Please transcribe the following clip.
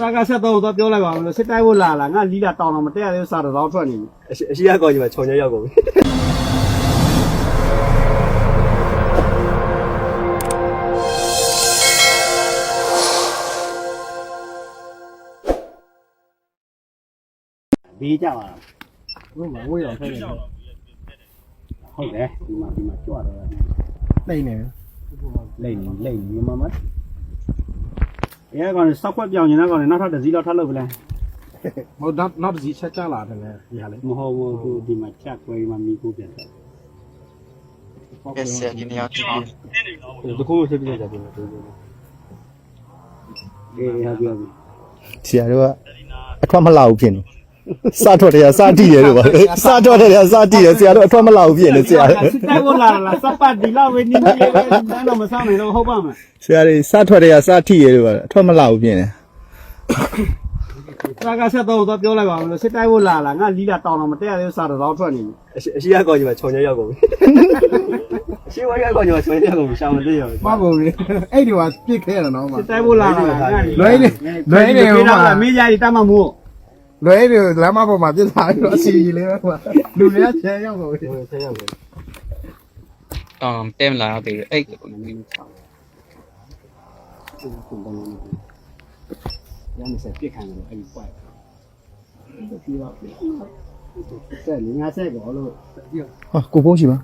တၢ်ကဆၢသီ သီပျီလၢဂီၤ စစ်တပ် အိၣ်လၢ်လၢ် ငါလံလၢ်တီၤနီၤ မတဲရသေး စးတရီထီၣ်န့ၣ် အရှိရကော်ညီပါ ချော်ညါရောက်ကုန်ပြီ ဘီးကြပါ ဟုတ်တယ် ဒီမှာ ဒီမှာ ကြွတယ် လိမ့်နေ လိမ့်နေ မမ အဲ ကောင် စောက်ခွက်ပြောင် နေ နောက် ကောင် နောက် ထပ် တစ်စီး လောက် ထပ် လုပ် ပေးလဲ မဟုတ် နောက် နောက် တစ်စီး ဆက် ကျလာတယ် လေ မဟုတ် မဟုတ် ဒီမှာ ချခွဲ ဒီမှာ မီး ခိုး ပြန် ဆက် ကဲ ဆရာ ဒီနေ့ ရောက် တစ်ခုမှ ဖြစ် ဖြစ် ကြတယ် ဆရာတို့က အထွက်မလာဘူးဖြစ်နေ စထွက်တယ် စထိတယ်လို့ပါ စထွက်တယ် စထိတယ် ဆရာတို့ အထွက်မလာဘူးဖြစ်နေ ဆရာ စစ်တပ် အိၣ်လၢ်လၢ် စပတ် ဒီလောက် ဝေး နည်းနည်း ဝေး နည်းနည်း မစားနိုင်တော့ ဟုတ်ပါ့မလား ဆရာတွေ စထွက်တယ် စထိတယ်လို့ပါ အထွက်မလာဘူးဖြစ်နေ တၢ်ကဆၢသီ သီပျီလၢဂီၤ စစ်တပ် အိၣ်လၢ်လၢ် ငါလံလၢ်တီၤနီၤ မတဲရသေး စးတရီထီၣ်န့ၣ် အရှိရကော်ညီပါ ချော်ညါရောက်ကုန်ပြီ အရှိရကော်ညီပါ ချော်ညါရောက်ကုန်ပြီ ရှောင်မသေးရော မှတ်ပုံတင် အဲ့ဒီမှာ ပစ်ခဲ့တာနော် စစ်တပ် အိၣ်လၢ်လၢ် လွယ်နေ လွယ်နေ မင်းရည်တမ်းမမို့ လွယ်နေ လမ်းမပေါ်မှာ ပစ်လာပြီးတော့ အစီအီလေးပဲ လူတွေက ဆဲရောက်ကုန်ပြီ ဆဲရောက်ပြီ တောင်တဲမလား အဲ့ ရမစဲပစ်ခံရတော့ အဲ့ဒီပွိုင် စက်လေး ငါးစက်ကောလို့ ဟော ကိုဖုန်းရှိပါ